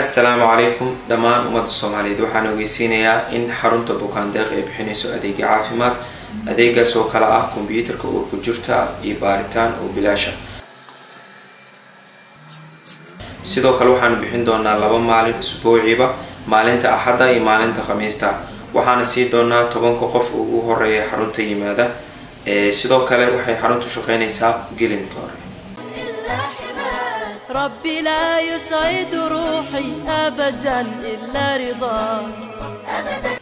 Assalaamu calaykum dhammaan ummadda Soomaaliyeed. Waxaan ogeysiinayaa in xarunta Bukaandeeq ay bixinayso adeegyo caafimaad, adeegaas oo kale ah kombyuutarka uurku jirta iyo baaritaan oo bilaasha. Sidoo kale waxaanu bixin doonaa 2 maalin usbuuciiba, maalinta Axadda iyo maalinta Khamiista. Waxaana sii doonaa 10-ka qof ugu horeeya xarunta yimaada. Sidoo kale waxay xaruntu shaqeynaysaa gelinka hore. ربي لا يسعد روحي أبدا إلا رضاك.